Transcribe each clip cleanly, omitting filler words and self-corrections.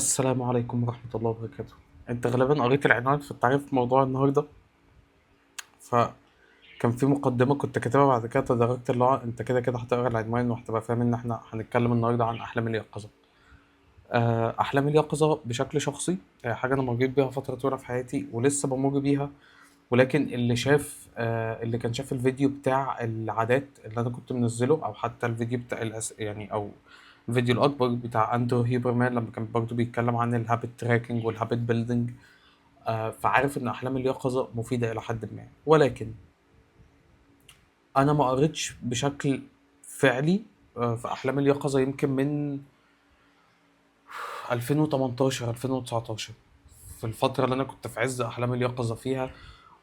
السلام عليكم ورحمة الله وبركاته. انت غالبا قريت العنوان في التعريف في موضوع النهاردة، فكان في مقدمة كنت كاتبها، بعد كده تداركت اللي هو انت كده كده هتقرا العنوان وهتبقى فاهم ان احنا هنتكلم النهاردة عن أحلام اليقظة. أحلام اليقظة بشكل شخصي حاجة أنا مريت بيها فترة طويلة في حياتي ولسه بمر بيها، ولكن اللي كان شاف الفيديو بتاع العادات اللي أنا كنت منزله، أو حتى الفيديو بتاع يعني أو الفيديو الأكبر بتاع أندرو هيبرمان لما كان برضه بيتكلم عن ال habit tracking وال habit building، فعارف إن أحلام اليقظة مفيدة إلى حد ما، ولكن أنا ما قريتش بشكل فعلي في أحلام اليقظة يمكن من 2018 2019، في الفترة اللي أنا كنت في عز أحلام اليقظة فيها،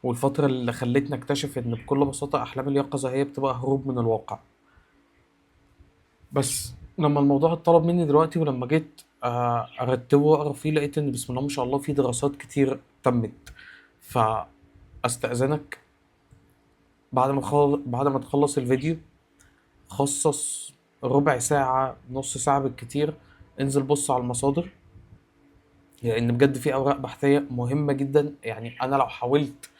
والفترة اللي خلتني أكتشف إن بكل بساطة أحلام اليقظة هي بتبقى هروب من الواقع. بس لما الموضوع اتطلب مني دلوقتي ولما جيت أرتبه وأقرأ فيه، لقيت إن بسم الله ما شاء الله في دراسات كتير تمت. فأستأذنك بعد ما تخلص الفيديو خصص ربع ساعة نص ساعة بالكتير، انزل بص على المصادر، لأن بجد في أوراق بحثية مهمة جدا. يعني أنا لو حاولت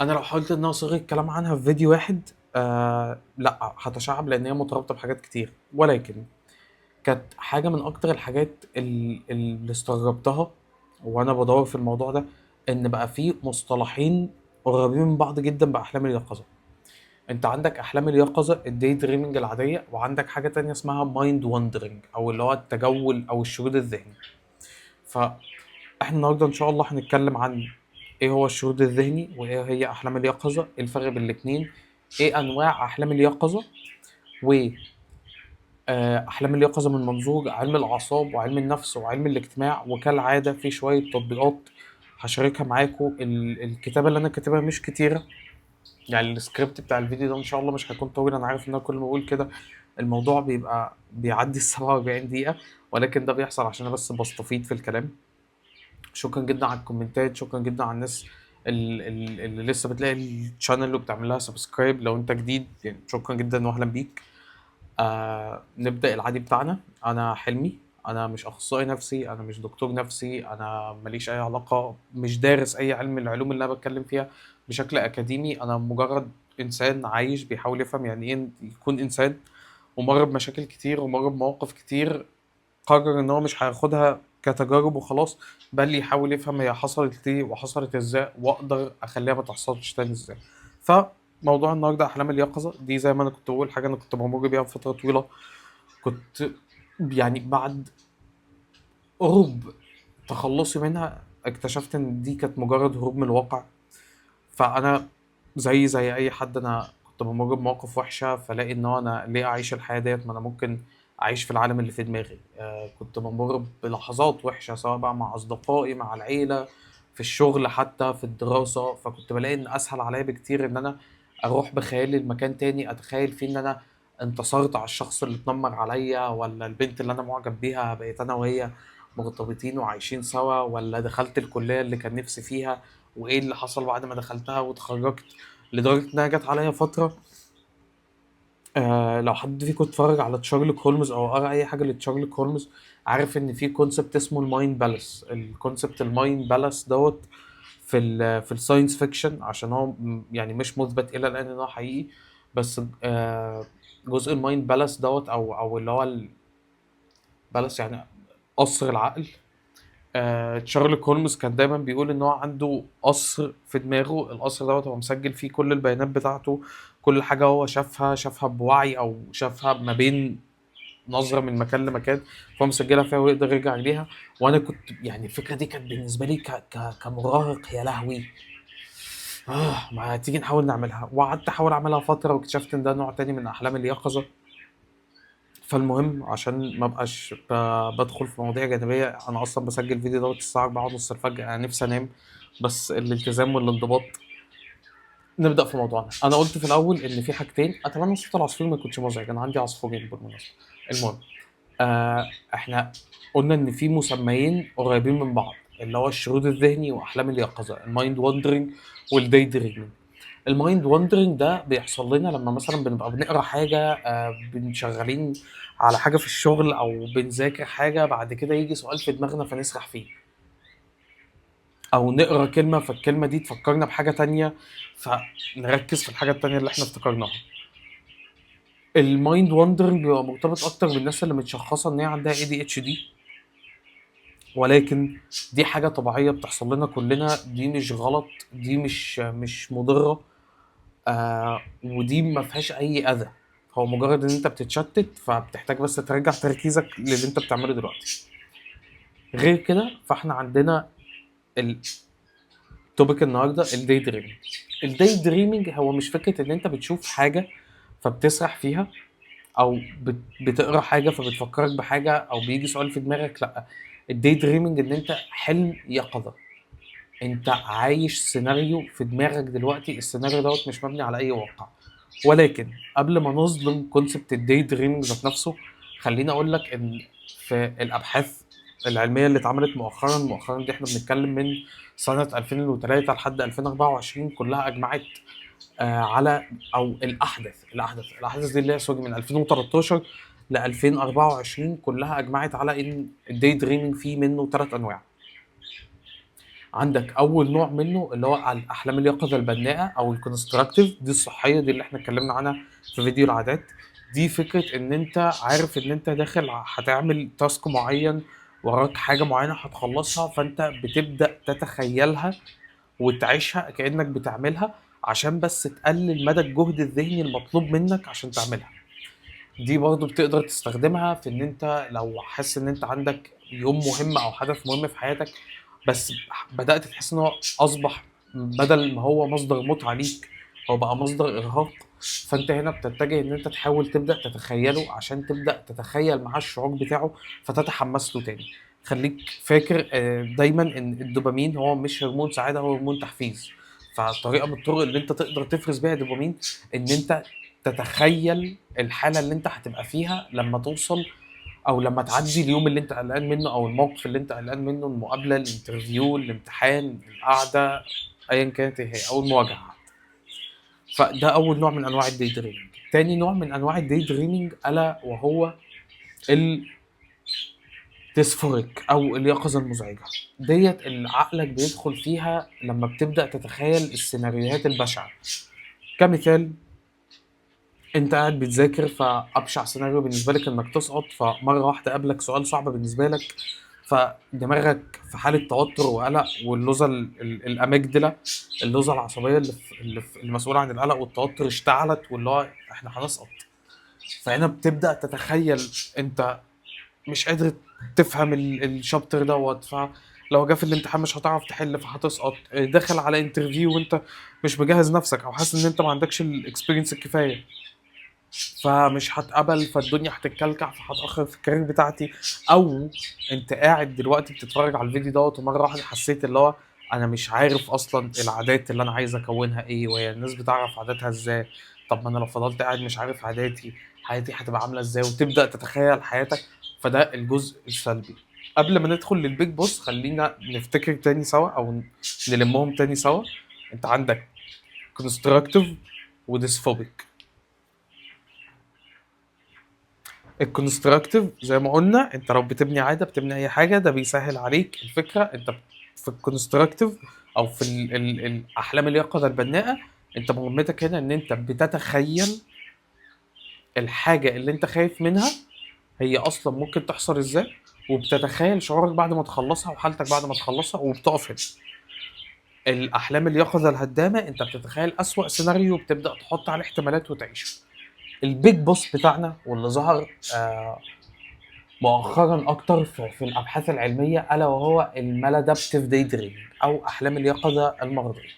إن أنا أصيغ الكلام عنها في فيديو واحد، لا هتشعب، لأن هي مترابطة بحاجات كتير. ولكن كانت حاجة من أكتر الحاجات اللي استغربتها وأنا بدور في الموضوع ده، إن بقى في مصطلحين قريبين من بعض جدا بأحلام اليقظة. أنت عندك أحلام اليقظة ال day dreaming العادية، وعندك حاجة تانية اسمها mind wandering، أو اللي هو التجول أو الشرود الذهني. فإحنا النهاردة إن شاء الله هنتكلم عن إيه هو الشرود الذهني، وإيه هي أحلام اليقظة، إيه الفرق بين الاتنين، إيه أنواع أحلام اليقظة، و أحلام اليقظة من منظور علم الأعصاب وعلم النفس وعلم الاجتماع. وكالعادة في شوية تطبيقات هشاركها معاكم. الكتابة اللي أنا كاتبها مش كتيرة، يعني السكريبت بتاع الفيديو ده إن شاء الله مش هيكون طويل. أنا عارف إن أنا كل ما بقول كده الموضوع بيبقى بيعدي 47 دقيقة، ولكن ده بيحصل عشان أنا بس بستفيد في الكلام. شكرا جدا على الكومنتات، شكرا جدا على الناس اللي لسه بتلاقي ال channel وبتعمل لها subscribe لو انت جديد، يعني شكرا جدا واهلا بيك. نبدأ العادي بتاعنا. انا حلمي، انا مش اخصائي نفسي، انا مش دكتور نفسي، انا ماليش اي علاقة، مش دارس اي علم من العلوم اللي انا بتكلم فيها بشكل اكاديمي. انا مجرد انسان عايش بيحاول يفهم يعني ايه يكون انسان، ومر بمشاكل كتير ومر بمواقف كتير، قرر ان هو مش هياخدها كتجارب وخلاص، بل يحاول يفهم هي حصلت ليه وحصلت ازاي، واقدر اخليها ما تحصلش تاني ازاي. فموضوع النهارده احلام اليقظة دي، زي ما انا كنت بقول، حاجة انا كنت بمر بيها فترة طويلة، كنت يعني بعد قرب تخلصي منها اكتشفت ان دي كانت مجرد هروب من الواقع. فانا زي اي حد، انا كنت بمر بمواقف وحشة، فلاقي ان هو انا ليه اعيش الحياة ديت، ما انا ممكن اعيش في العالم اللي في دماغي. كنت بمر بلحظات وحشة، سواء بقى مع اصدقائي، مع العيلة، في الشغل، حتى في الدراسة، فكنت بلاقي ان اسهل عليا بكتير ان انا اروح بخيالي لمكان تاني، اتخيل فيه ان انا انتصرت على الشخص اللي اتنمر عليا، ولا البنت اللي انا معجب بيها بقيت انا وهي مرتبطين وعايشين سوا، ولا دخلت الكلية اللي كان نفسي فيها وايه اللي حصل بعد ما دخلتها واتخرجت. لدرجة انها جت عليا فترة، لو حد فيكم اتفرج على تشارلوك هولمز او قرا اي حاجة لتشارلوك هولمز، عارف ان في concept اسمه ال mind palace. ال concept ال mind palace دوت في ال science fiction، عشان هو يعني مش مثبت الى الان ان هو حقيقي، بس جزء ال mind palace دوت او اللي هو palace يعني قصر العقل. تشارلوك هولمز كان دايما بيقول ان هو عنده قصر في دماغه، القصر دوت هو مسجل فيه كل البيانات بتاعته، كل حاجة هو شافها بوعي او شافها ما بين نظرة من مكان لمكان، فهو مسجلها فيها ويقدر يرجع ليها. وانا كنت يعني الفكرة دي كانت بالنسبة لي كمراهق، يا لهوي، ما تيجي نحاول نعملها. وقعدت احاول اعملها فترة، واكتشفت ان ده نوع تاني من احلام اليقظة. فالمهم عشان ما بقاش بدخل في مواضيع جانبية، أنا أصلاً بسجل فيديو دوت الساعة أربعة ونص الفجر، أنا نفسي أنام، بس الالتزام والانضباط. نبدأ في موضوعنا. أنا قلت في الأول إن في حاجتين، أتمنى صوت العصفور ما يكونش مزعج، أنا عندي عصفورين بالمناسبة. المهم، إحنا قلنا إن في مسميين قريبين من بعض، اللي هو الشرود الذهني وأحلام اليقظة، ال mind wandering وال day dreaming. ال mind wandering ده بيحصل لنا لما مثلا بنبقى بنقرا حاجه، بنشغلين على حاجة في الشغل او بنذاكر حاجه، بعد كده يجي سؤال في دماغنا فنسرح فيه، او نقرا كلمة فالكلمة دي تفكرنا بحاجة تانية فنركز في الحاجة التانية اللي احنا افتكرناها. ال mind wandering بيبقى مرتبط اكتر بالناس اللي متشخصه ان هي عندها ADHD، ولكن دي حاجة طبيعية بتحصل لنا كلنا، دي مش غلط، دي مش مضرة، ودي ما فيهاش اي اذى. هو مجرد ان انت بتتشتت، فبتحتاج بس ترجع تركيزك للي انت بتعمله دلوقتي. غير كده فاحنا عندنا ال topic النهارده، ال day dreaming. ال day dreaming هو مش فكرة ان انت بتشوف حاجة فبتسرح فيها، او بتقرا حاجة فبتفكرك بحاجة، او بيجي سؤال في دماغك. لا، ال day dreaming ان انت حلم يقظه، انت عايش سيناريو في دماغك دلوقتي، السيناريو دوت مش مبني على اي واقع. ولكن قبل ما نظلم concept ال day dreaming ذات نفسه، خليني اقول لك ان في الابحاث العلمية اللي اتعملت مؤخرا، مؤخرا دي احنا بنتكلم من سنة 2003 لحد 2024، كلها اجمعت على او الاحدث دي اللي هي sorry من 2013 ل 2024، كلها اجمعت على ان ال day dreaming فيه منه ثلاث انواع. عندك اول نوع منه اللي هو الاحلام اليقظة البناءه او ال constructive، دي الصحية، دي اللي احنا اتكلمنا عنها في فيديو العادات. دي فكرة ان انت عارف ان انت داخل هتعمل task معين، وراك حاجة معينة هتخلصها، فانت بتبدا تتخيلها وتعيشها كانك بتعملها عشان بس تقلل مدى الجهد الذهني المطلوب منك عشان تعملها. دي برضو بتقدر تستخدمها في ان انت لو حاسس ان انت عندك يوم مهم او حدث مهم في حياتك، بس بدأت تحس ان هو اصبح بدل ما هو مصدر متعة ليك هو بقى مصدر ارهاق، فانت هنا بتتجه ان انت تحاول تبدأ تتخيله عشان تبدأ تتخيل معاه الشعور بتاعه فتتحمس له تاني. خليك فاكر دايما ان الدوبامين هو مش هرمون سعادة، هو هرمون تحفيز. فطريقة من الطرق اللي انت تقدر تفرز بيها دوبامين ان انت تتخيل الحالة اللي انت هتبقى فيها لما توصل او لما تعدي اليوم اللي انت قلقان منه او الموقف اللي انت قلقان منه، المقابلة، ال interview، الامتحان، القعدة، ايا كانت ايه هي، او المواجهة. فده اول نوع من انواع ال day dreaming. تاني نوع من انواع ال day dreaming الا وهو ال dysphoric او اليقظة المزعجة، ديت اللي عقلك بيدخل فيها لما بتبدا تتخيل السيناريوهات البشعة. كمثال، انت قاعد بتذاكر، فابشع سيناريو بالنسبة لك انك تسقط، فمره واحدة قابلك سؤال صعب بالنسبة لك، فدماغك في حاله توتر وقلق، واللوزه ال amygdala، اللوزه العصبية اللي مسؤولة عن القلق والتوتر اشتعلت، واللي هو احنا هنسقط. فهنا بتبدا تتخيل انت مش قادر تفهم ال chapter دوت، فلو جه في الامتحان مش هتعرف تحل فهتسقط، داخل على interview وانت مش مجهز نفسك او حاسس ان انت ما عندكش ال experience الكفاية فمش هتقبل، فالدنيا هتتكلكع، فهتاخر في ال career بتاعتي. او انت قاعد دلوقتي بتتفرج على الفيديو دوت ومرة واحدة حسيت اللي هو انا مش عارف اصلا العادات اللي انا عايز اكونها ايه، وهي الناس بتعرف عاداتها ازاي، طب ما انا لو فضلت قاعد مش عارف عاداتي حياتي هتبقى عامله ازاي، وتبدا تتخيل حياتك. فده الجزء السلبي. قبل ما ندخل لل big boss خلينا نفتكر تاني سوا او نلمهم تاني سوا. انت عندك constructive و dysphobic. ال constructive زي ما قلنا انت لو بتبني عادة، بتبني اي حاجة، ده بيسهل عليك الفكرة. انت في ال constructive او في الاحلام اليقظة البناءه، انت مهمتك هنا ان انت بتتخيل الحاجة اللي انت خايف منها هي اصلا ممكن تحصل ازاي، وبتتخيل شعورك بعد ما تخلصها وحالتك بعد ما تخلصها، وبتقف هنا. الاحلام اليقظة الهدامه انت بتتخيل اسوأ سيناريو وبتبدا تحط عليه احتمالات وتعيشه. ال big boss بتاعنا واللي ظهر مؤخرا اكتر في الابحاث العلمية الا وهو ال maladaptive day dreaming او احلام اليقظة المرضية.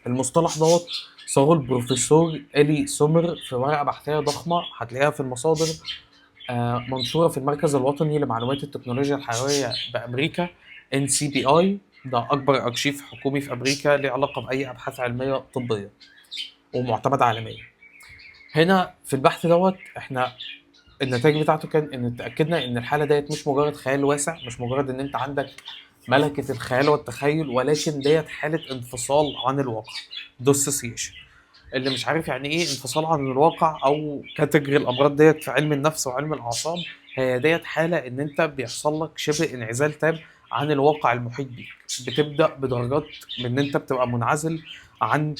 المصطلح دوت صاغه البروفيسور الي سومر في ورقة بحثيه ضخمة هتلاقيها في المصادر، منشورة في المركز الوطني لمعلومات التكنولوجيا الحيوية بامريكا NCBI. ده اكبر ارشيف حكومي في امريكا ليه علاقة باي ابحاث علمية طبية ومعتمد عالميا. هنا في البحث دوت احنا النتائج بتاعته كان ان اتاكدنا ان الحالة ديت مش مجرد خيال واسع، مش مجرد ان انت عندك ملكة الخيال والتخيل، ولكن ديت حالة انفصال عن الواقع، dissociation. اللي مش عارف يعني ايه انفصال عن الواقع او category الامراض ديت في علم النفس وعلم الاعصاب، هي ديت حالة ان انت بيحصل لك شبه انعزال تام عن الواقع المحيط بيك. بتبدأ بدرجات من ان انت بتبقى منعزل عن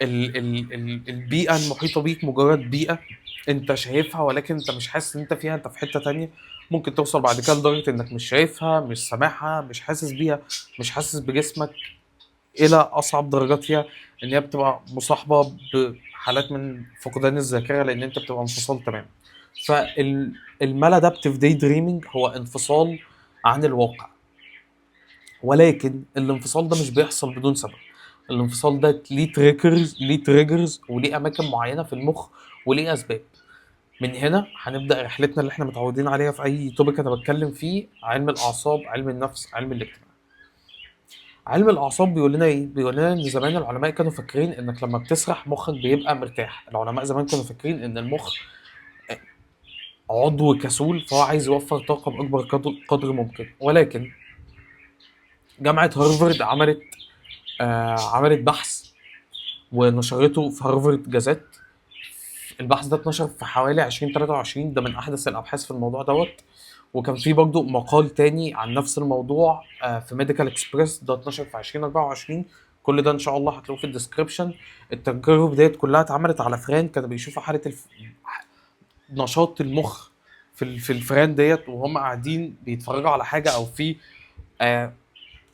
ال ال ال البيئة المحيطة بيك، مجرد بيئة انت شايفها ولكن انت مش حاسس ان انت فيها، انت في حتة تانية. ممكن توصل بعد كده لدرجة انك مش شايفها، مش سامعها، مش حاسس بيها، مش حاسس بجسمك، الى اصعب درجات فيها ان هي بتبقى مصاحبة بحالات من فقدان الذاكرة، لان انت بتبقى انفصال تماما. فال maladaptive daydreaming هو انفصال عن الواقع، ولكن الانفصال ده مش بيحصل بدون سبب. الانفصال ده ليه triggers، ليه triggers وليه اماكن معينة في المخ وليه اسباب. من هنا هنبدا رحلتنا اللي احنا متعودين عليها في اي topic انا بتكلم فيه، علم الاعصاب، علم النفس، علم الاجتماع. علم الاعصاب بيقول لنا ايه؟ بيقول لنا ان زمان العلماء كانوا فاكرين انك لما بتسرح مخك بيبقى مرتاح. العلماء زمان كانوا فاكرين ان المخ عضو كسول، فهو عايز يوفر طاقة باكبر قدر ممكن. ولكن جامعه هارفارد عملت بحث ونشرته في هارفارد جازيت. البحث ده اتنشر في حوالي 2023، ده من احدث الابحاث في الموضوع دوت. وكان في برضه مقال تاني عن نفس الموضوع في ميديكال اكسبريس، ده اتنشر في 2024. كل ده ان شاء الله هتلاقوه في ال description. التجارب ديت كلها اتعملت على فران، كانوا بيشوفوا حاله نشاط المخ في الفئران ديت وهم قاعدين بيتفرجوا على حاجة، او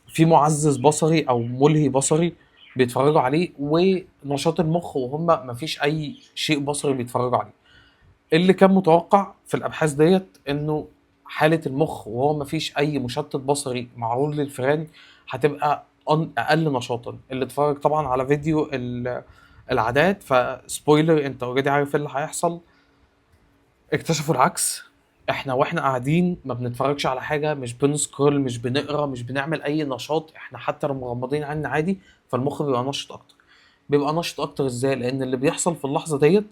في معزز بصري او ملهي بصري بيتفرجوا عليه، ونشاط المخ وهم مفيش اي شيء بصري بيتفرجوا عليه. اللي كان متوقع في الابحاث ديت انه حاله المخ وهو مفيش اي مشتت بصري معروض للفئران هتبقى اقل نشاطا. اللي اتفرج طبعا على فيديو العادات، ف spoiler انت already عارف ايه اللي هيحصل. اكتشفوا العكس، احنا واحنا قاعدين ما بنتفرجش على حاجة، مش بن scroll، مش بنقرا، مش بنعمل اي نشاط، احنا حتى لو مغمضين عيننا عادي، فالمخ بيبقى نشط اكتر. بيبقى نشط اكتر ازاي؟ لان اللي بيحصل في اللحظة ديت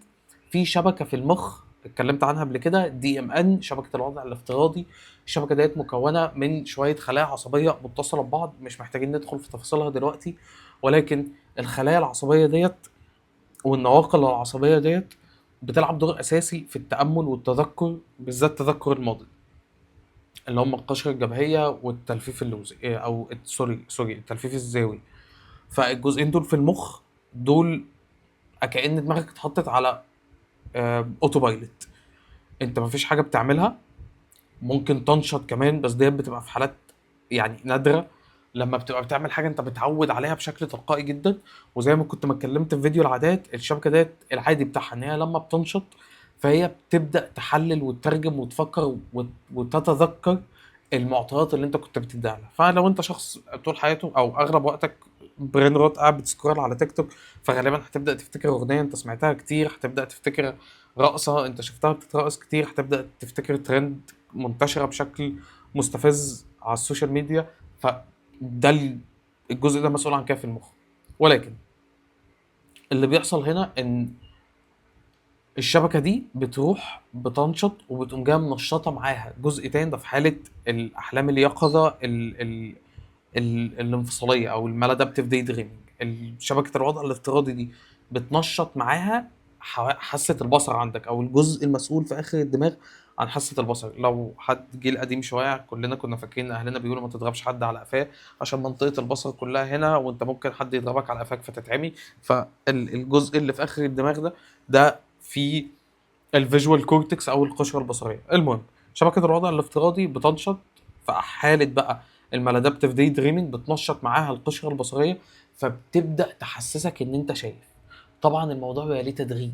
في شبكة في المخ اتكلمت عنها قبل كده، DMN، شبكة الوضع الافتراضي. الشبكة ديت مكونة من شوية خلايا عصبية متصلة ببعض، مش محتاجين ندخل في تفاصيلها دلوقتي، ولكن الخلايا العصبية ديت والنواقل العصبية ديت بتلعب دور اساسي في التامل والتذكر، بالذات تذكر الماضي، اللي هم القشرة الجبهيه والتلفيف اللوزي، او sorry التلفيف الزاوي. فالجزئين دول في المخ دول كأن دماغك اتحطت على autopilot، انت مفيش حاجة بتعملها. ممكن تنشط كمان، بس ديت بتبقى في حالات نادرة، لما بتبقى بتعمل حاجة انت بتعود عليها بشكل تلقائي جدا. وزي ما كنت ما اتكلمت في فيديو العادات، الشبكة ديت العادي بتاعها ان هي لما بتنشط فهي بتبدا تحلل وتترجم وتفكر وتتذكر المعطيات اللي انت كنت بتديها لها. فلو انت شخص طول حياته او اغلب وقتك brain rot قاعد بت scroll على تيك توك، فغالبا هتبدا تفتكر اغنية انت سمعتها كتير، هتبدا تفتكر رقصه انت شفتها بتترقص كتير، هتبدا تفتكر ترند منتشرة بشكل مستفز على ال social media. فده الجزء ده مسؤول عن كده في المخ. ولكن اللي بيحصل هنا ان الشبكة دي بتروح بتنشط وبتقوم جاية منشطه معاها جزء تاني، ده في حاله الاحلام اليقظة الانفصاليه او ال maladaptive daydreaming. شبكة الوضع الافتراضي دي بتنشط معاها حاسه البصر عندك، او الجزء المسؤول في اخر الدماغ عن حاسه البصر. لو حد جيل قديم شوية، كلنا كنا فاكرين اهلنا بيقولوا ما تضربش حد على قفاه عشان منطقة البصر كلها هنا، وانت ممكن حد يضربك على قفاك فتتعمي. فالجزء اللي في اخر الدماغ ده في ال visual cortex او القشرة البصرية. المهم شبكة الوضع الافتراضي بتنشط في حاله بقى ال maladaptive daydreaming، بتنشط معاها القشرة البصرية، فبتبدا تحسسك ان انت شايف. طبعا الموضوع بيبقى ليه تدريج،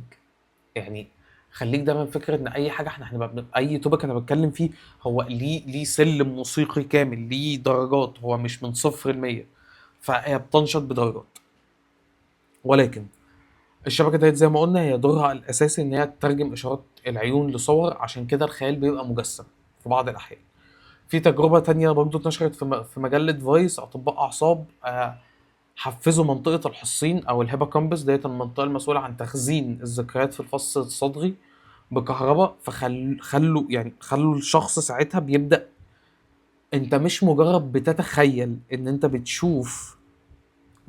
خليك دايما فكرة ان اي حاجة احنا هنبقى اي topic انا بتكلم فيه هو ليه سلم موسيقي كامل، ليه درجات، هو مش من 0 ل 100، فهي بتنشط بدرجات. ولكن الشبكة ديت زي ما قلنا هي دورها الاساسي ان هي تترجم اشارات العيون لصور، عشان كده الخيال بيبقى مجسم في بعض الاحيان. في تجربه تانية برضو اتنشرت في مجلة فايس، اطباء اعصاب حفزوا منطقة الحصين او ال hippocampus ديت، المنطقة المسؤولة عن تخزين الذكريات في الفص الصدغي، بكهرباء، فخلوا يعني خلوا الشخص ساعتها بيبدا انت مش مجرد بتتخيل ان انت بتشوف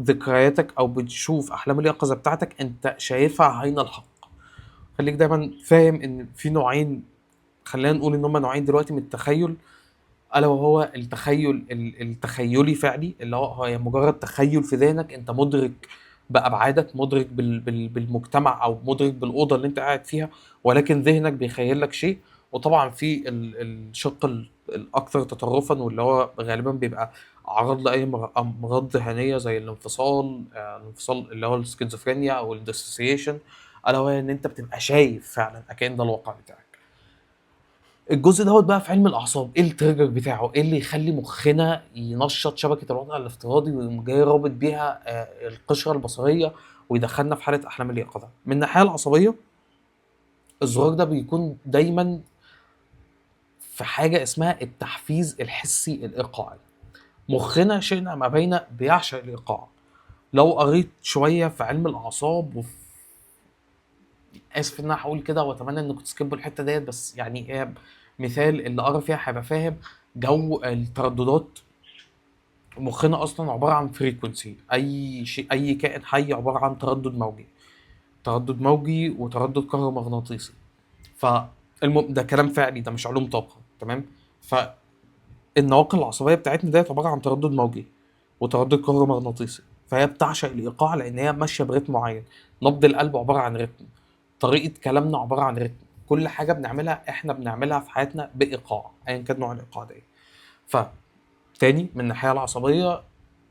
ذكرياتك او بتشوف احلام اليقظة بتاعتك، انت شايفها عين الحق. خليك دايما فاهم ان في نوعين، خلينا نقول ان هما نوعين دلوقتي من التخيل، الا وهو التخيل التخيلي فعلي، اللي هو مجرد تخيل في ذهنك، انت مدرك بابعادك، مدرك بالمجتمع او مدرك بالاوضه اللي انت قاعد فيها، ولكن ذهنك بيخيل لك شيء. وطبعا في الشق الاكثر تطرفا، واللي هو غالبا بيبقى اعراض لاي امراض ذهنية زي الانفصال، الانفصال اللي هو السكيزوفرينيا او ال dissociation، الا وهي ان انت بتبقى شايف فعلا اكن ده الواقع بتاعك. الجزء دوت بقى في علم الاعصاب، ايه ال trigger بتاعه؟ ايه اللي يخلي مخنا ينشط شبكة الوضع الافتراضي ويقوم جاي رابط بيها القشرة البصرية ويدخلنا في حاله احلام اليقظة؟ من الناحية العصبية، الزرار ده بيكون دايما في حاجة اسمها التحفيز الحسي الايقاعي. مخنا شئنا ما بين بيعشق الايقاع. لو قريت شوية في علم الاعصاب وفي، اسف ان انا هقول كده واتمنى انكم تسكبوا الحتة ديت، بس يعني ايه مثال اللي قرا فيها هيبقى فاهم جو الترددات. مخنا اصلا عبارة عن frequency، اي شيء، اي كائن حي عبارة عن تردد موجي، تردد موجي وتردد كهرومغناطيسي. ده كلام فعلي، ده مش علوم طاقة، تمام؟ فالنواقل العصبية بتاعتنا ديت عبارة عن تردد موجي وتردد كهرومغناطيسي، فهي بتعشق الايقاع لان هي ماشية برتم معين. نبض القلب عبارة عن رتم، طريقه كلامنا عبارة عن رتم، كل حاجة بنعملها احنا بنعملها في حياتنا بايقاع، ايا كان نوع الايقاع ده ايه. فتاني من الناحية العصبية،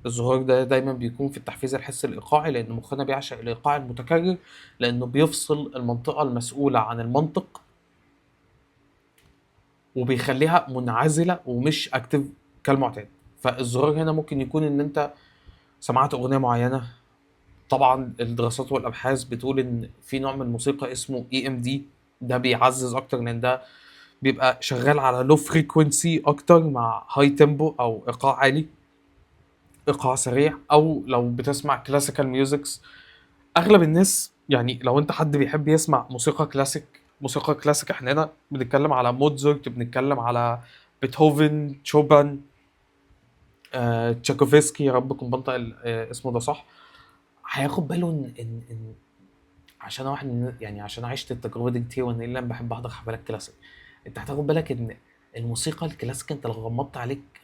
الزرار ده دايما بيكون في التحفيز الحسي الايقاعي، لان مخنا بيعشق الايقاع المتكرر، لانه بيفصل المنطقة المسؤولة عن المنطق وبيخليها منعزله ومش active كالمعتاد. فالزرار هنا ممكن يكون ان انت سمعت اغنية معينة. طبعا الدراسات والابحاث بتقول ان في نوع من الموسيقى اسمه EMD، ده بيعزز اكتر، لان ده بيبقى شغال على low frequency اكتر مع high tempo او ايقاع عالي، ايقاع سريع. او لو بتسمع classical musics، اغلب الناس يعني لو انت حد بيحب يسمع موسيقى كلاسيك، موسيقى كلاسيك احنا هنا بنتكلم على موتزارت، بنتكلم على بيتهوفن، شوبان، تشاكوفسكي، يا رب اكون بنطق اسمه ده صح. هياخد باله ان عشان واحد يعني عشان عشت التجربة دي كتير، وانا اللي بحب احضر حفلات كلاسيك، انت هتاخد بالك ان الموسيقى الكلاسيك انت لو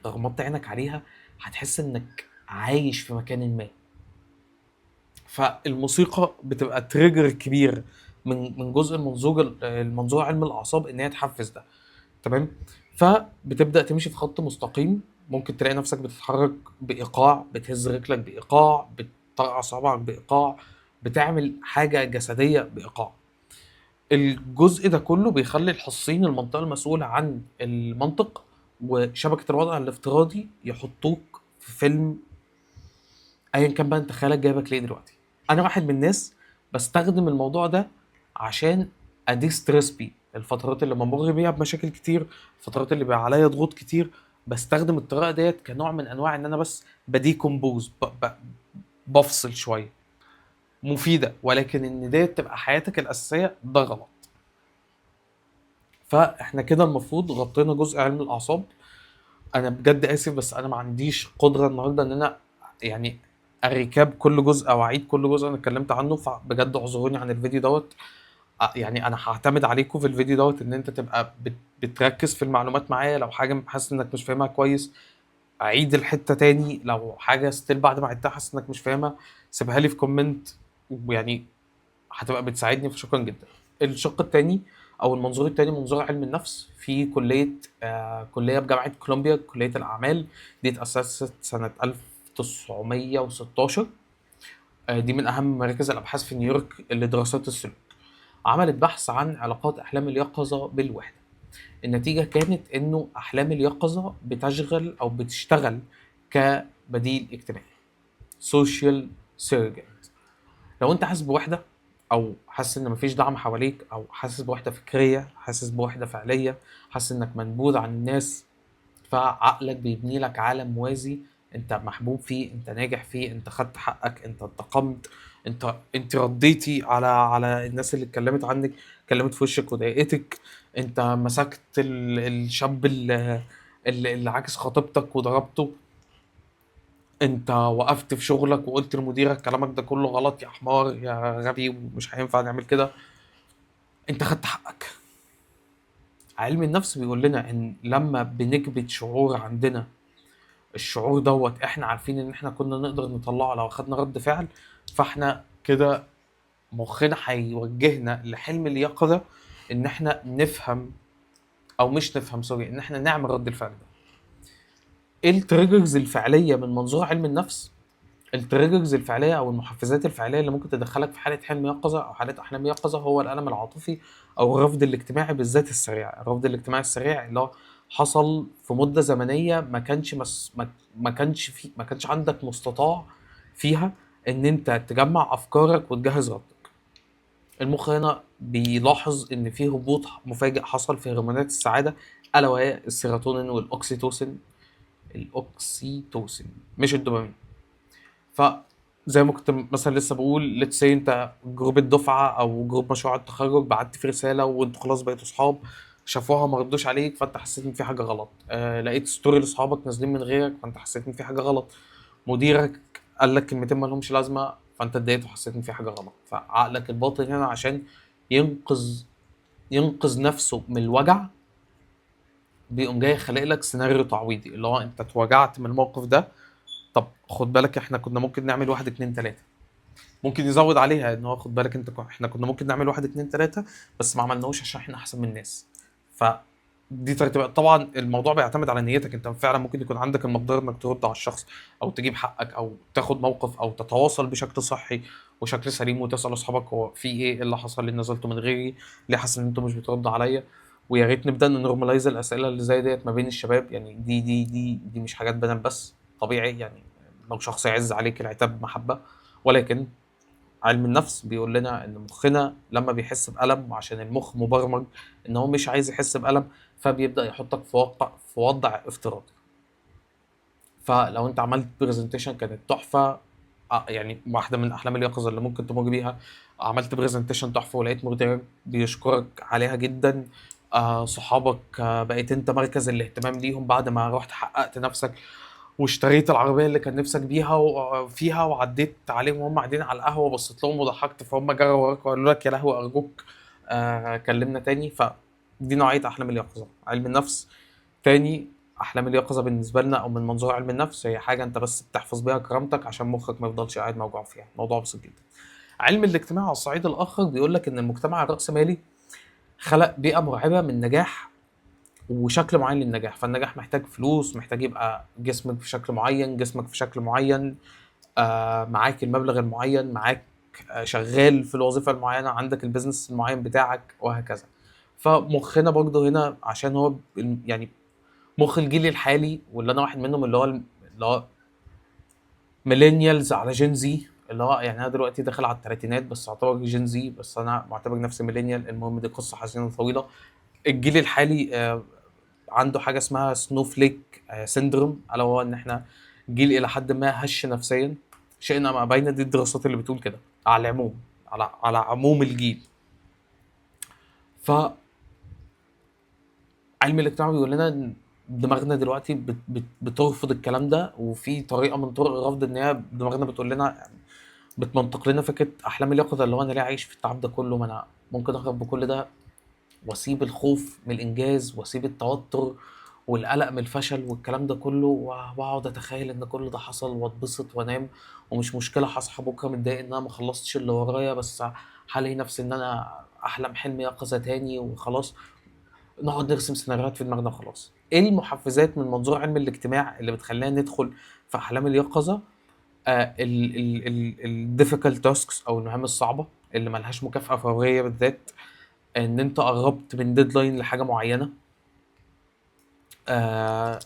غمضت عينك عليها هتحس انك عايش في مكان ما. فالموسيقى بتبقى trigger كبير من جزء المنظور علم الاعصاب ان هي تحفز ده، تمام؟ فبتبدا تمشي في خط مستقيم، ممكن تلاقي نفسك بتتحرك بايقاع، بتهز رجلك بايقاع، بتطرقع صابعك بايقاع، بتعمل حاجة جسدية بايقاع. الجزء ده كله بيخلي الحصين، المنطقة المسؤولة عن المنطق وشبكة الوضع الافتراضي، يحطوك في فيلم ايا كان بقى انت خيالك جايبك ليه دلوقتي. انا واحد من الناس بستخدم الموضوع ده عشان ا de-stress بيه الفترات اللي بمر بيها بمشاكل كتير، الفترات اللي بيبقى عليا ضغوط كتير، بستخدم الطريقة ديت كنوع من انواع ان انا بس ب decompose، بفصل شوية. مفيدة، ولكن ان ديت تبقى حياتك الاساسية ده غلط. فاحنا كده المفروض غطينا جزء علم الاعصاب. انا بجد اسف، بس انا ما عنديش قدره النهارده ان انا ا recap كل جزء او اعيد كل جزء انا اتكلمت عنه، فبجد اعذروني عن الفيديو دوت. انا هعتمد عليكم في الفيديو دوت ان انت تبقى بتركز في المعلومات معايا. لو حاجة حاسس انك مش فاهمها كويس عيد الحتة تاني، لو حاجة still بعد ما عدتها حاسس انك مش فاهمها سيبها لي في comment، ويعني هتبقى بتساعدني، فشكرا جدا. الشق التاني او المنظور التاني منظور علم النفس في كليه بجامعة كولومبيا، كليه الاعمال دي اتاسست سنة 1916. دي من اهم مراكز الابحاث في نيويورك لدراسات السلوك. عملت بحث عن علاقات احلام اليقظة بالوحدة. النتيجة كانت انه احلام اليقظة بتشغل او بتشتغل كبديل اجتماعي، social surrogate. لو انت حاسس بوحده، او حاسس ان مفيش دعم حواليك، او حاسس بوحده فكرية، حاسس بوحده فعليه، حاسس انك منبوذ عن الناس، فعقلك بيبني لك عالم موازي انت محبوب فيه، انت ناجح فيه، انت خدت حقك، انت انتقمت، انت رديتي على الناس اللي اتكلمت عنك، اتكلمت في وشك وضايقتك، انت مسكت الشاب اللي عاكس خطيبتك وضربته، انت وقفت في شغلك وقلت لمديرك كلامك ده كله غلط يا حمار يا غبي ومش هينفع نعمل كده، انت خدت حقك. علم النفس بيقول لنا ان لما بنكبت شعور عندنا، الشعور دوت احنا عارفين ان احنا كنا نقدر نطلعه لو خدنا رد فعل، فاحنا كده مخنا هيوجهنا لحلم اليقظة ان احنا نفهم او مش نفهم، sorry، ان احنا نعمل رد الفعل ده. ايه ال triggers الفعلية من منظور علم النفس؟ ال triggers الفعلية او المحفزات الفعلية اللي ممكن تدخلك في حاله حلم يقظه او حاله احلام يقظه هو الالم العاطفي او الرفض الاجتماعي بالذات السريع. الرفض الاجتماعي السريع اللي هو حصل في مده زمنية ما كانش مس... ما... ما كانش في... ما كانش عندك مستطاع فيها ان انت تجمع افكارك وتجهز ردك. المخ هنا بيلاحظ ان في هبوط مفاجئ حصل في هرمونات السعادة، الا وهي السيروتونين والاوكسيتوسين، الاوكسيتوسين مش الدوبامين. فزي ما كنت مثلا لسه بقول، let's say انت group الدفعة او group مشروع التخرج بعت في رسالة وانتوا خلاص بقيتوا اصحاب، شافوها ما ردوش عليك، فانت حسيت ان في حاجة غلط. لقيت story لاصحابك نازلين من غيرك، فانت حسيت ان في حاجة غلط. مديرك قال لك كلمتين ما لهمش لازمه، فانت اتضايقت وحسيت ان في حاجة غلط. فعقلك الباطن هنا عشان ينقذ نفسه من الوجع بيقوم جاي خالق لك سيناريو تعويضي، اللي هو انت اتوجعت من الموقف ده، طب خد بالك احنا كنا ممكن نعمل 1 2 3، ممكن يزود عليها ان هو خد بالك انت احنا كنا ممكن نعمل 1 2 3 بس ما عملناهوش عشان احنا احسن من الناس. فدي ترتيبات. طبعا الموضوع بيعتمد على نيتك، انت فعلا ممكن يكون عندك المقدرة انك ترد على الشخص او تجيب حقك او تاخد موقف او تتواصل بشكل صحي وشكل سليم وتسال اصحابك هو في ايه اللي حصل، ليه نزلتوا من غيري، ليه حاسس ان انتوا مش بتردوا عليا. ويا ريت نبدا ن normalize الاسئلة اللي زي ديت ما بين الشباب، يعني دي دي دي دي مش حاجات بنات بس، طبيعي يعني لو شخص يعز عليك العتاب محبة، ولكن علم النفس بيقول لنا ان مخنا لما بيحس بألم، وعشان المخ مبرمج ان هو مش عايز يحس بألم، فبيبدأ يحطك في وضع افتراضي. فلو انت عملت presentation كانت تحفة، يعني واحدة من احلام اليقظة اللي ممكن تمر بيها، عملت presentation تحفة ولقيت مديرك بيشكرك عليها جدا، صحابك، بقيت انت مركز الاهتمام ليهم بعد ما رحت حققت نفسك واشتريت العربية اللي كان نفسك بيها فيها، وعديت عليهم وهم قاعدين على القهوة بصيت لهم وضحكت، فهم جروا وراك وقالوا لك يا لهوي أرجوك، كلمنا تاني. فدي نوعية أحلام اليقظة. علم النفس تاني، أحلام اليقظة بالنسبة لنا أو من منظور علم النفس هي حاجة أنت بس بتحفظ بيها كرامتك عشان مخك ما يفضلش قاعد موجوع فيها. موضوع بسيط جدا. علم الاجتماع على الصعيد الآخر بيقول لك إن المجتمع الرأسمالي خلق بيئة مرعبة من نجاح وشكل معين للنجاح. فالنجاح محتاج فلوس، محتاج يبقى جسمك في شكل معين، جسمك في شكل معين، معاك المبلغ المعين، معاك، شغال في الوظيفة المعينة، عندك ال business المعين بتاعك، وهكذا. فمخنا برضه هنا عشان هو يعني مخ الجيل الحالي واللي انا واحد منهم، اللي هو millennials على Gen Z، اللي هو يعني انا دلوقتي داخل على الثلاثينات بس اعتبر Gen Z، بس انا معتبر نفسي millennial. المهم دي قصة حزينة طويلة. الجيل الحالي عنده حاجة اسمها snowflake syndrome، الا وهو ان احنا جيل الى حد ما هش نفسيا، شئنا ما ابينا، دي الدراسات اللي بتقول كده على العموم، على عموم الجيل. ف علم الاجتماع بيقول لنا ان دماغنا دلوقتي بترفض الكلام ده، وفي طريقه من طرق الرفض ان هي دماغنا بتقول لنا، بتمنطق لنا فكرة احلام اليقظة، اللي هو انا ليه عايش في التعب ده كله، ما انا ممكن اهرب بكل ده واسيب الخوف من الانجاز واسيب التوتر والقلق من الفشل والكلام ده كله، واقعد اتخيل ان كل ده حصل واتبسط وانام ومش مشكلة، هصحى بكره متضايق ان انا ما خلصتش اللي ورايا، بس هلاقي نفسي ان انا احلم حلم يقظه تاني وخلاص. نقعد نرسم سيناريوهات في دماغنا وخلاص. ايه المحفزات من منظور علم الاجتماع اللي بتخلينا ندخل في احلام اليقظة؟ ال difficult tasks او المهام الصعبة اللي ملهاش مكافاة فورية، بالذات ان انت قربت من deadline لحاجة معينة،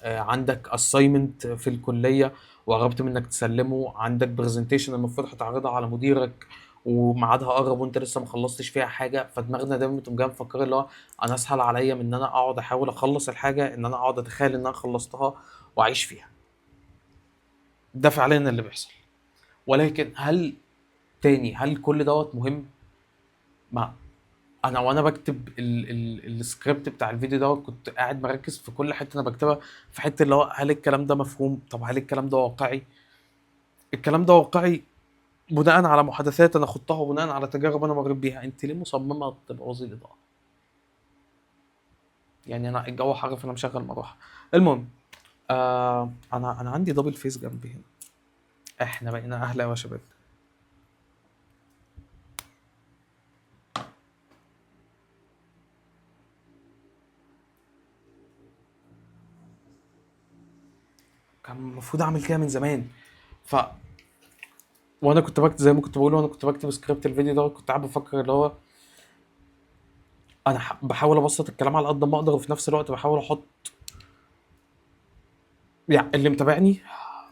عندك assignment في الكلية وقربت منك تسلمه، عندك presentation المفروض هتعرضها على مديرك وميعادها قرب وانت لسه ما خلصتش فيها حاجة. فدماغنا دايما بتقوم جاية مفكرة اللي هو انا اسهل عليا من ان انا اقعد احاول اخلص الحاجة، ان انا اقعد اتخيل ان انا خلصتها واعيش فيها. ده فعليا اللي بيحصل. ولكن هل كل دوت مهم؟ ما انا وانا بكتب السكريبت بتاع الفيديو ده كنت قاعد مركز في كل حتة انا بكتبها، في حتة اللي هو هل الكلام ده مفهوم؟ طب هل الكلام ده واقعي؟ الكلام ده واقعي بناء على محادثات انا خضتها وبناء على تجارب انا مريت بيها. انت ليه مصممه تبوظي الاضاءة؟ يعني انا الجو حر فانا مشغل مروحة. المهم انا عندي double face جنبي هنا، احنا بقينا اهلا يا شباب. كان المفروض اعمل كده من زمان. وانا كنت بكتب زي ما كنت بقول، وانا كنت بكتب سكريبت الفيديو ده كنت قاعد بفكر اللي هو انا بحاول ابسط الكلام على قد ما اقدر، وفي نفس الوقت بحاول احط يعني اللي متابعني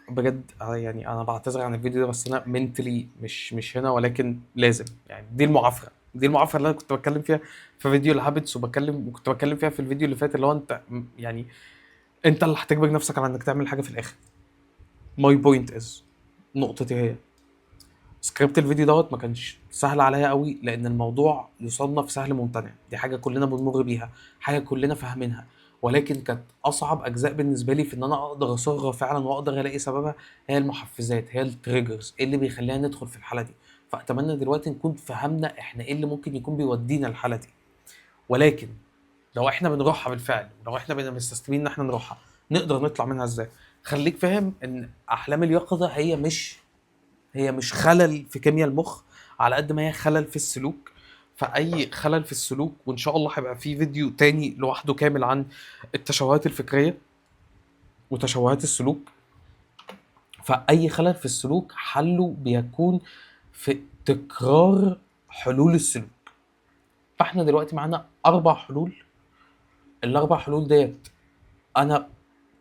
بجد. يعني انا بعتذر عن الفيديو ده، بس انا mentally مش هنا، ولكن لازم يعني دي المعافره، دي المعافره اللي انا كنت بتكلم فيها في فيديو ال habits، وكنت بتكلم فيها في الفيديو اللي فات، اللي هو انت يعني انت اللي هتجبر نفسك على انك تعمل حاجة في الاخر. my point is، نقطتي هي سكريبت الفيديو دوت ما كانش سهل عليا قوي، لان الموضوع يصنف سهل ممتنع، دي حاجة كلنا بنمر بيها، حاجة كلنا فاهمينها، ولكن كانت اصعب اجزاء بالنسبة لي في ان انا اقدر اصرغها فعلا واقدر الاقي سببها هي المحفزات، هي ال triggers، ايه اللي بيخلينا ندخل في الحالة دي. فاتمنى دلوقتي نكون فهمنا احنا ايه اللي ممكن يكون بيودينا الحالة دي، ولكن لو احنا بنروحها بالفعل، ولو احنا بقينا مستسلمين ان احنا نروحها، نقدر نطلع منها ازاي؟ خليك فاهم ان احلام اليقظة هي مش خلل في كيمياء المخ على قد ما هي خلل في السلوك. فأي خلل في السلوك، وإن شاء الله هيبقى في فيديو تاني لوحده كامل عن التشوهات الفكرية وتشوهات السلوك. فأي خلل في السلوك حله بيكون في تكرار حلول السلوك. فاحنا دلوقتي معانا 4 حلول، ال4 حلول ديت أنا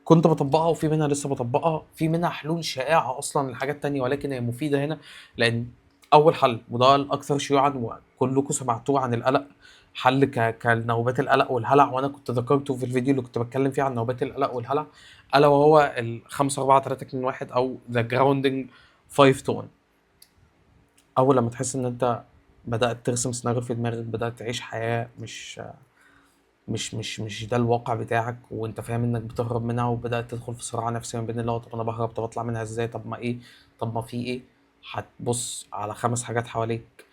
كنت بطبقها، وفي منها لسه بطبقها، في منها حلول شائعة أصلاً لحاجات تانية ولكن هي مفيدة هنا. لأن أول حل، وده الأكثر شيوعاً وكلكم سمعتوه عن القلق، حل كنوبات القلق والهلع، وأنا كنت ذكرته في الفيديو اللي كنت بتكلم فيه عن نوبات القلق والهلع، ألا وهو ال 5 4 3 2 1 أو the grounding 5 to 1. أول لما تحس إن أنت بدأت ترسم سيناريو في دماغك، بدأت تعيش حياة مش ده الواقع بتاعك، وانت فاهم انك بتهرب منها، وبدأت تدخل في صراع نفسي ما بين اللي هو طب انا بهرب، طب اطلع منها ازاي، طب ما ايه، طب ما في ايه. هتبص على 5 حاجات حواليك،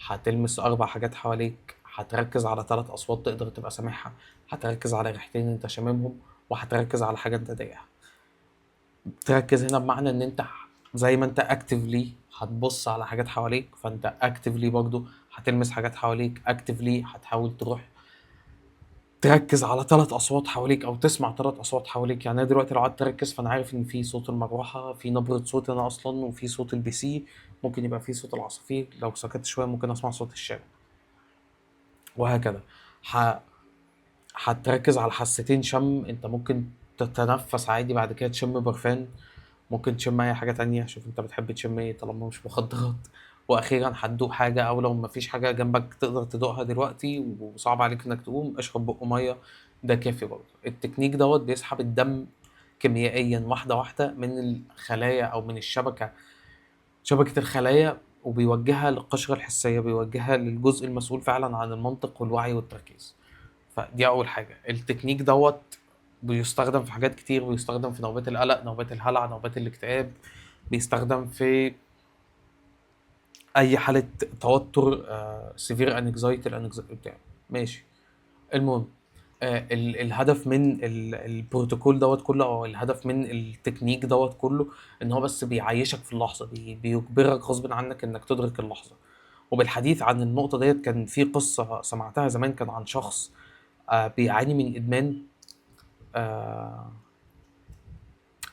هتلمس 4 حاجات حواليك، هتركز على 3 اصوات تقدر تبقى سامعها، هتركز على ريحتين انت شاممهم، وهتركز على حاجة انت ضايقها. تركز هنا بمعنى ان انت زي ما انت actively هتبص على حاجات حواليك، فانت actively برضو هتلمس حاجات حواليك، actively هتحاول تروح تركز على 3 أصوات حواليك أو تسمع 3 أصوات حواليك. يعني أنا دلوقتي لو قعدت أركز فأنا عارف إن في صوت المروحة، في نبرة صوت أنا أصلاً، وفي صوت ال PC، ممكن يبقى في صوت العصافير، لو سكت شوية ممكن أسمع صوت الشارع، وهكذا. هتركز على حستين شم، أنت ممكن تتنفس عادي، بعد كده تشم برفان، ممكن تشم أي حاجة تانية، شوف أنت بتحب تشم إيه طالما مش مخدرات. وأخيراً هتدوق حاجة، أو لو مفيش حاجة جنبك تقدر تدوقها دلوقتي وصعب عليك إنك تقوم، اشرب بق مية، ده كافي برضه. التكنيك دوت بيسحب الدم كيميائياً واحدة واحدة من الخلايا أو من الشبكة، شبكة الخلايا، وبيوجهها للقشرة الحسية، بيوجهها للجزء المسؤول فعلاً عن المنطق والوعي والتركيز. فدي أول حاجة. التكنيك دوت بيستخدم في حاجات كتير، بيستخدم في نوبات القلق، نوبات الهلع، نوبات الاكتئاب، بيستخدم في أي حالة توتر، severe anxiety، الانكزايتي بتاع. ماشي. المهم، الهدف من البروتوكول دوت كله، أو الهدف من التكنيك دوت كله، إن هو بس بيعيشك في اللحظة، بيجبرك غصب عنك إنك تدرك اللحظة. وبالحديث عن النقطة ديت، كان في قصة سمعتها زمان، كان عن شخص، بيعاني من إدمان،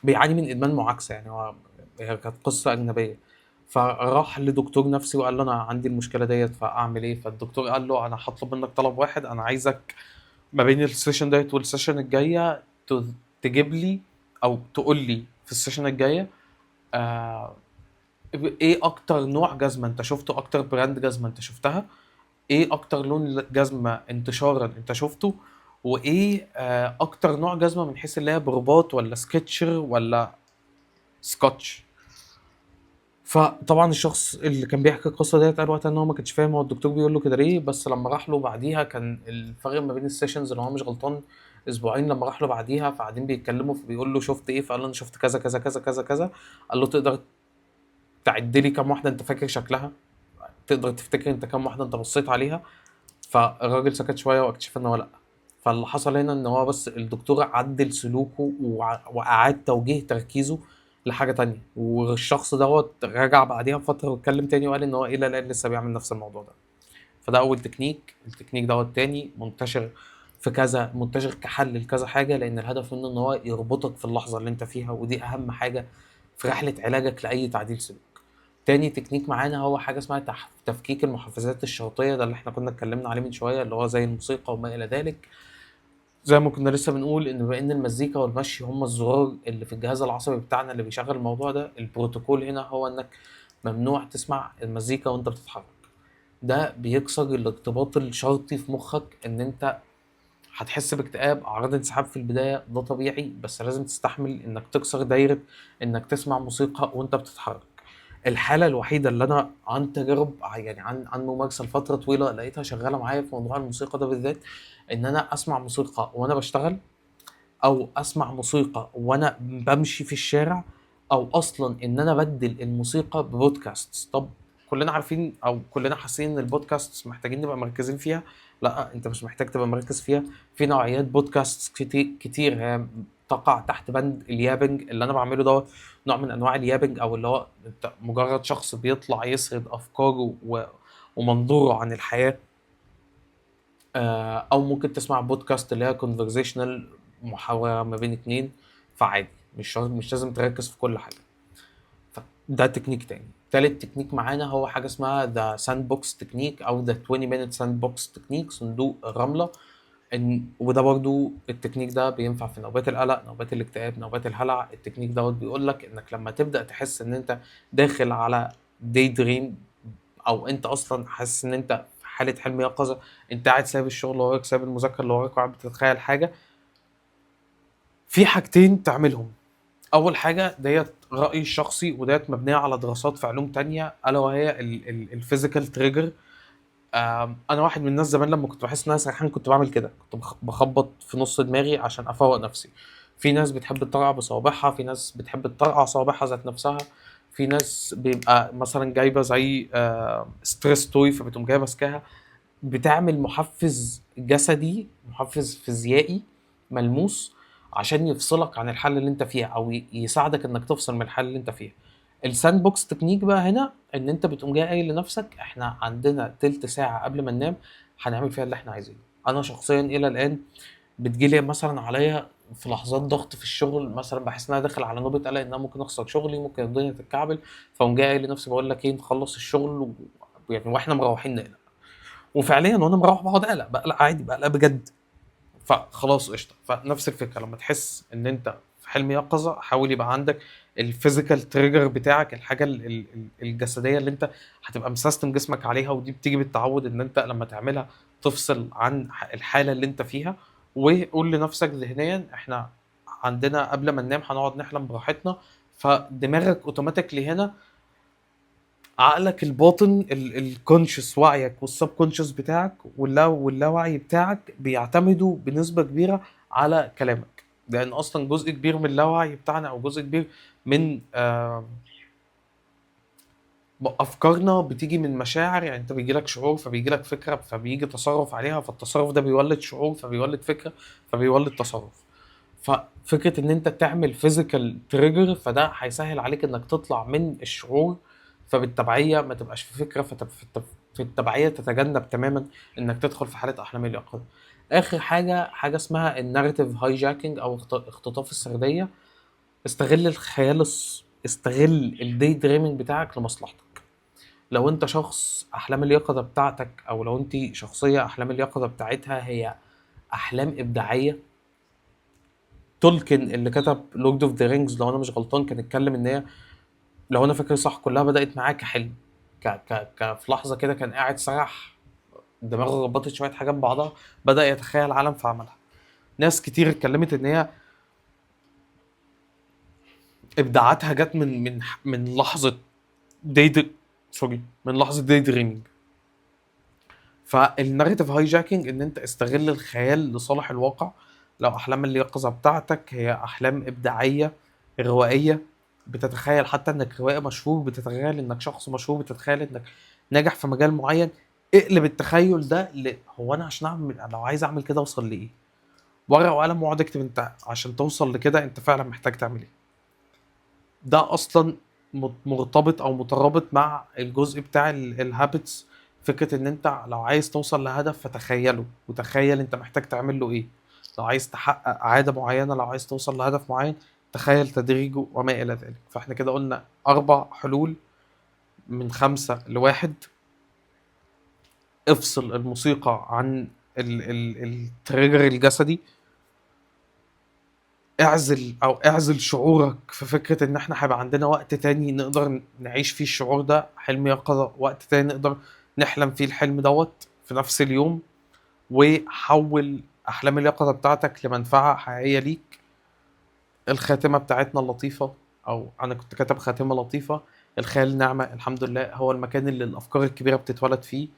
بيعاني من إدمان معاكسة، يعني هو هي كانت قصة أجنبية. فراح لدكتور نفسي وقال له أنا عندي المشكلة ديت، فأعمل إيه؟ فالدكتور قال له أنا هطلب منك طلب واحد، أنا عايزك ما بين ال session ديت وال session الجاية تجيب لي أو تقول لي في ال session الجاية، إيه أكتر نوع جزمة أنت شفته، أكتر brand جزمة أنت شفتها، إيه أكتر لون جزمة انتشارا أنت شفته، وإيه، أكتر نوع جزمة من حيث اللي هي برباط ولا سكتشر ولا سكوتش. فطبعا الشخص اللي كان بيحكي القصة ديت قال وقتها ان هو ما كانش فاهم هو الدكتور بيقول له كده ليه، بس لما راح له بعديها كان الفرق ما بين ال sessions اللي هو مش غلطان اسبوعين، لما راح له بعديها فقاعدين بيتكلموا فبيقول له شفت ايه، فقال له انا شفت كذا كذا كذا كذا كذا. قال له تقدر تعد لي كام واحدة انت فاكر شكلها؟ تقدر تفتكر انت كام واحدة انت بصيت عليها؟ فالراجل سكت شوية واكتشف ان هو لا. فاللي حصل هنا ان هو بس الدكتور عدل سلوكه واعاد توجيه تركيزه لحاجة تانية، والشخص دوت رجع بعديها بفترة واتكلم تاني وقال ان هو الى الان لسه بيعمل نفس الموضوع ده. فده اول تكنيك. التكنيك دوت تاني منتشر في كذا، منتشر كحل لكذا حاجة، لان الهدف منه ان هو يربطك في اللحظة اللي انت فيها، ودي اهم حاجة في رحله علاجك لاي تعديل سلوك. تاني تكنيك معانا هو حاجة اسمها تفكيك المحفزات الشرطية، ده اللي احنا كنا اتكلمنا عليه من شوية، اللي هو زي الموسيقى وما الى ذلك. زي ما كنا لسه بنقول ان بما ان المزيكا والمشي هم الزرار اللي في الجهاز العصبي بتاعنا اللي بيشغل الموضوع ده، البروتوكول هنا هو انك ممنوع تسمع المزيكا وانت بتتحرك. ده بيكسر الارتباط الشرطي في مخك ان انت هتحس باكتئاب، اعراض انسحاب في البداية، ده طبيعي، بس لازم تستحمل انك تكسر دايرة انك تسمع موسيقى وانت بتتحرك. الحالة الوحيدة اللي انا عن تجارب، يعني عن ممارسة لفترة طويلة لقيتها شغالة معايا في موضوع الموسيقى ده بالذات، ان انا اسمع موسيقى وانا بشتغل، او اسمع موسيقى وانا بمشي في الشارع، او اصلا ان انا بدل الموسيقى ببودكاست. طب كلنا عارفين او كلنا حاسين ان البودكاست محتاجين نبقى مركزين فيها. لا، انت مش محتاج تبقى مركز فيها. في نوعيات بودكاست كتير هي تقع تحت بند ال yapping. اللي انا بعمله دوت نوع من انواع ال yapping، او اللي هو انت مجرد شخص بيطلع يسرد افكاره ومنظوره عن الحياة. او ممكن تسمع بودكاست اللي هي conversational، محاورة ما بين اتنين، فعادي مش لازم تركز في كل حاجة. ده تكنيك تاني. تالت تكنيك معانا هو حاجة اسمها the sandbox technique او the 20 minute sandbox technique، صندوق الرملة. وده برضو التكنيك ده بينفع في نوبات القلق، نوبات الاكتئاب، نوبات الهلع. التكنيك دوت بيقول لك انك لما تبدأ تحس ان انت داخل على day dream، او انت اصلا حاسس ان انت في حالة حلم يقظة، انت قاعد سايب الشغل وراك، سايب المذاكرة اللي وراك، وقاعد بتتخيل حاجة، في حاجتين تعملهم. اول حاجة ديت رأيي الشخصي، وديت مبنية على دراسات في علوم تانية، الا وهي ال physical trigger. انا واحد من الناس زمان لما كنت بحس ان انا سرحان كنت بعمل كده، كنت بخبط في نص دماغي عشان افوق نفسي. في ناس بتحب تطرقع بصوابعها، في ناس بتحب تطرقع صوابعها ذات نفسها، في ناس بيبقى مثلا جايبه زي stress toy فبتقوم جاية ماسكاها، بتعمل محفز جسدي، محفز فيزيائي ملموس عشان يفصلك عن الحالة اللي انت فيها، او يساعدك انك تفصل من الحالة اللي انت فيها. ال sandbox technique بقى هنا ان انت بتقوم جاي قايل لنفسك احنا عندنا تلت ساعة قبل ما ننام هنعمل فيها اللي احنا عايزينه. انا شخصيا الى الان بتجيلي مثلا عليا في لحظات ضغط في الشغل، مثلا بحس ان انا داخل على نوبه قلق ان انا ممكن اخسر شغلي، ممكن الدنيا تتكعبل، فاقوم جاي قايل لنفسي بقول لك ايه، نخلص الشغل واحنا مروحين نقلق. وفعليا وانا مروح بقعد اقلق، بقلق عادي، بقلق بجد، فخلاص قشطه. فنفس الفكرة لما تحس ان انت في حلم يقظه، حاول يبقى عندك ال physical trigger بتاعك، الحاجة الجسدية اللي انت هتبقى مسيستم جسمك عليها، ودي بتيجي بالتعود ان انت لما تعملها تفصل عن الحالة اللي انت فيها. وقول لنفسك ذهنيا احنا عندنا قبل ما ننام هنقعد نحلم براحتنا، فدماغك automatically هنا عقلك الباطن ال conscious وعيك وال subconscious بتاعك واللاوعي بتاعك بيعتمدوا بنسبة كبيرة على كلامك، لأن أصلا جزء كبير من اللاوعي بتاعنا أو جزء كبير من أفكارنا بتيجي من مشاعر. يعني أنت بيجي لك شعور فبيجي لك فكرة فبيجي تصرف عليها، فالتصرف ده بيولد شعور فبيولد فكرة فبيولد تصرف. ففكرة إن أنت تعمل physical trigger فده هيسهل عليك إنك تطلع من الشعور، فبالتبعية ما تبقاش في فكرة، في التبعية تتجنب تماما إنك تدخل في حالة أحلام اليقظة. آخر حاجة، حاجة اسمها ال narrative hijacking أو اختطاف السردية. استغل الخيال استغل ال day dreaming بتاعك لمصلحتك. لو انت شخص احلام اليقظة بتاعتك، او لو انت شخصية احلام اليقظة بتاعتها هي احلام ابداعية، تولكن اللي كتب Lord of the Rings لو انا مش غلطان كان اتكلم ان هي لو انا فاكر صح كلها بدات معاه كحلم، ك ك ك في لحظة كده كان قاعد سرح، دماغه ربطت شوية حاجات ببعضها، بدا يتخيل عالم فعملها. ناس كتير اتكلمت ان هي ابداعاتها جت من لحظة day sorry، من لحظة day dreaming. فال narrative hijacking ان انت استغل الخيال لصالح الواقع. لو احلام اليقظة بتاعتك هي احلام ابداعية روائيه، بتتخيل حتى انك روائي مشهور، بتتخيل انك شخص مشهور، بتتخيل انك ناجح في مجال معين، اقلب التخيل ده هو انا عشان اعمل، لو عايز اعمل كده اوصل لايه؟ ورقة وقلم واقعد اكتب انت عشان توصل لكده انت فعلا محتاج تعمل ايه. ده اصلا مرتبط او مترابط مع الجزء بتاع ال habits، فكرة ان انت لو عايز توصل لهدف فتخيله وتخيل انت محتاج تعمل له ايه. لو عايز تحقق عادة معينه، لو عايز توصل لهدف معين، تخيل تدريجه وما الى ذلك. فاحنا كده قلنا 4 حلول من 5 ل1. افصل الموسيقى عن ال trigger الجسدي، اعزل شعورك في فكرة ان احنا هيبقى عندنا وقت تاني نقدر نعيش فيه الشعور ده، حلم يقظة، وقت تاني نقدر نحلم فيه الحلم دوت في نفس اليوم، وحول احلام اليقظة بتاعتك لمنفعة حقيقية ليك. الخاتمة بتاعتنا اللطيفة، او انا كنت كاتب خاتمة لطيفة، الخيال نعمة الحمد لله، هو المكان اللي الافكار الكبيرة بتتولد فيه.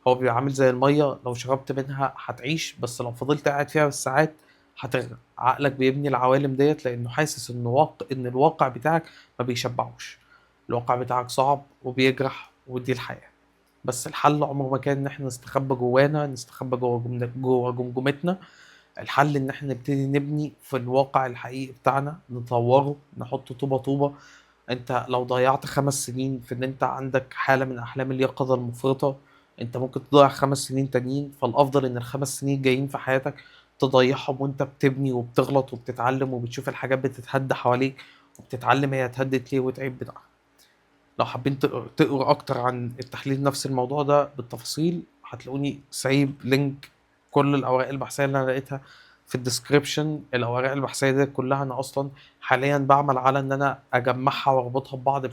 هو بيبقى عامل زي المية، لو شربت منها هتعيش، بس لو فضلت قاعد فيها بالساعات هتغرق. عقلك بيبني العوالم ديت لانه حاسس ان الواقع بتاعك ما بيشبعوش، الواقع بتاعك صعب وبيجرح، ودي الحياة. بس الحل عمره ما كان ان احنا نستخبى جوانا، نستخبى جوه جمجمتنا. الحل ان احنا نبتدي نبني في الواقع الحقيقي بتاعنا، نطوره، نحط طوبة طوبة. انت لو ضيعت 5 سنين في ان انت عندك حالة من احلام اليقظة المفرطة، انت ممكن تضيع 5 سنين تانيين. فالافضل ان ال5 سنين جايين في حياتك تضيعهم وانت بتبني وبتغلط وبتتعلم وبتشوف الحاجات بتتهد حواليك وبتتعلم هي اتهدت ليه وتعيب بتاعها. لو حابين تقروا اكتر عن التحليل نفس الموضوع ده بالتفاصيل، هتلاقوني سايب link كل الاوراق البحثية اللي انا لقيتها في ال description. الاوراق البحثية دي كلها انا اصلا حاليا بعمل على ان انا اجمعها واربطها ببعض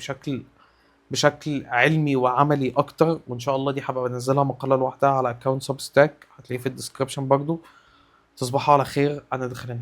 بشكل علمي وعملي اكتر، وان شاء الله دي هبقى بنزلها مقاله لوحدها على account Substack، هتلاقيه في ال description برضو. تصبحوا على خير، انا دخلنا.